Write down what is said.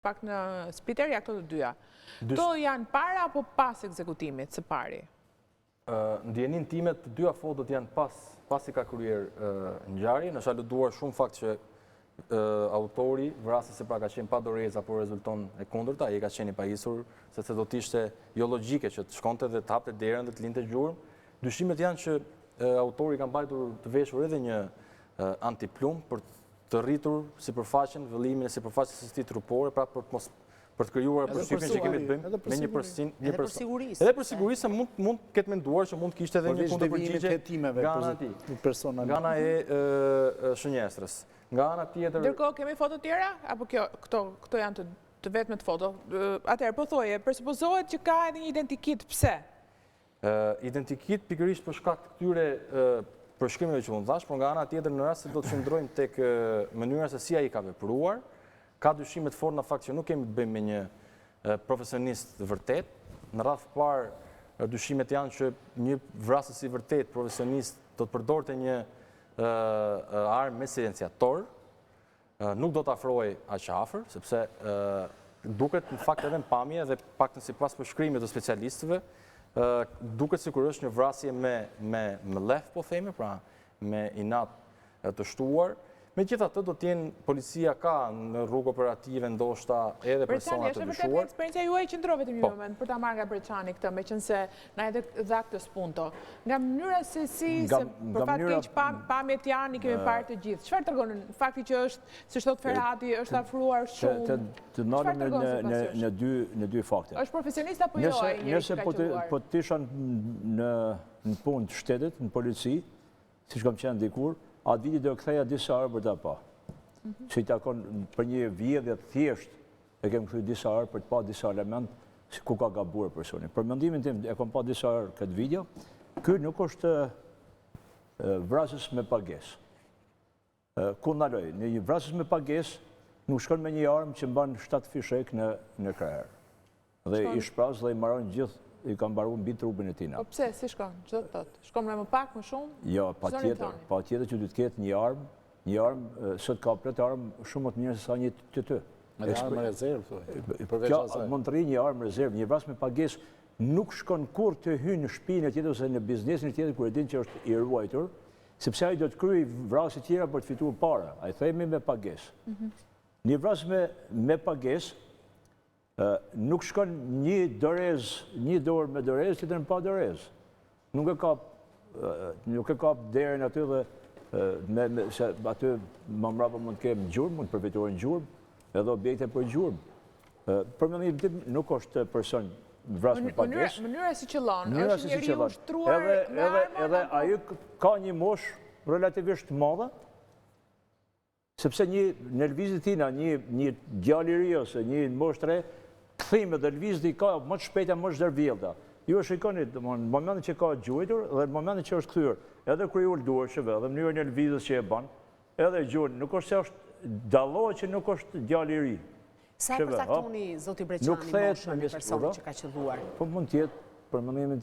Pak në spliter, ja këto të dyja. Këto janë para apo pas ekzekutimit, së pari? Në dijeninë time, të dyja fotot janë pas, pasi ka kryer ngjarjen, është aluduar shumë fakt që autori, vrasësi pra ka qenë pa doreza, por rezulton e kundërta, ai ka qenë i pajisur, sepse do të ishte jo logjike që të shkonte dhe të hapte derën dhe të linte gjurmë. Dyshimet janë që autori ka mbajtur të veshur edhe një antiplumb për të rritur sipërfaqen, vëllimin e sipërfaqes së tij trupore, pra për të mos për të krijuar përshtypjen që kemi të bëjmë me një person, një person. Edhe për siguri se mund mund të ketë menduar që mund të kishte edhe një kundërpërgjigje nga ana e tij, nga ana e shënjestrës. Nga ana tjetër Ndërkohë kemi foto tjera apo kjo këto këto janë të të vetmet foto. Atëherë po thoje, presupozohet që ka edhe një identikit, pse? Identikit pikërisht për shkak të këtyre përshkrimeve që unë dhashë, por nga ana tjetër në rast se do të qëndrojmë tek mënyra se si ai ka vepruar, ka dyshime të forta në fakt që nuk kemi të bëjmë me një profesionist të vërtetë. Në radhë të parë dyshimet janë që një vrasës i vërtetë profesionist do të përdorte një armë me silenciator, Nuk do të afrohej aq afër, sepse duket në fakt edhe në pamje dhe paktën sipas përshkrimit të specialistëve, duket sikur është një vrasje me me mllef po themi, pra me inat të shtuar. Megjithatë do të jenë policia ka në rrugë operative ndoshta edhe persona të dyshuar. Është vërtet nga eksperienca juaj qëndro vetëm një po. moment për ta marrë nga Breçani këtë, meqenëse na edhe dha këtë spunto. Nga mënyra se si, se për fat keq pamjet janë, i kemi parë të gjithë. Çfarë tregon fakti që është, siç thotë Ferhati, është afruar shumë? Të ndalem në dy në dy fakte. Është profesionist apo jo ai njeri që ka qëlluar? Nëse po të isha në në punë të shtetit, në polici, siç kam qenë dikur, atë video do e ktheja disa herë për ta pa. Mhm. Se i takon për një vjedhje të thjeshtë, e kem kthy disa herë për të pa disa element se ku ka gabuar personi. Për mendimin tim, e kam pa disa herë këtë video, ky nuk është vrasës me pagesë. Ku ndaloj? Në një vrasës me pagesë, nuk shkon me një armë që mban 7 fishek në, në krehër. Dhe i shpraz dhe i mbaron gjithë, i ka mbaru mbi trupin e tina. Po pse, si shkon? Ç'do të thotë? Shkon me më pak, më shumë? Jo, patjetër, patjetër që duhet të ketë një armë, një armë, sot ka plot armë shumë më të mirë se sa një të të. Me armë rezervë, thuaj. Përveç asaj. Mund të rri një armë rezervë, një vrasës me pagesë nuk shkon kurrë të hyjë në shpinë e tjetër ose në biznesin e tjetër kur e din që është i ruajtur, sepse ai do të kryejë vrasje tjera për të fituar para. Ai themi me pagesë. Mhm. Një vrasës me me pagesë Nuk shkon një dorezë, një dorë me dorezë, tjetrën pa dorezë. Nuk e kap, nuk e kap derën aty dhe me, me, se aty më mrapa mund të kemë gjurmë, mund të përfitohen gjurmë, edhe objekte për gjurmë. Për mendimin tim nuk është person vrasës me pagesë. Mënyra si qëllon, është njeri i ushtruar me armë? Edhe ai ka një moshë relativisht të madhe, Sepse një në lëvizje të tina, një një djalë i ri ose një në moshë të re, kthimet dhe lëvizjet i ka më të shpejta, më të zhdërvjellta. Ju e shikoni, domthonë, në momentin që ka gjuajtur dhe në momentin që është kthyer, edhe kur i ul duarsheve, edhe mënyrën e lëvizjes që e bën, edhe gjuhën, nuk është se është dallohet që nuk është djalë i ri. Sa e përcaktoni zoti Breçani moshën e personit që ka qëlluar? Po mund të jetë për mendimin tim.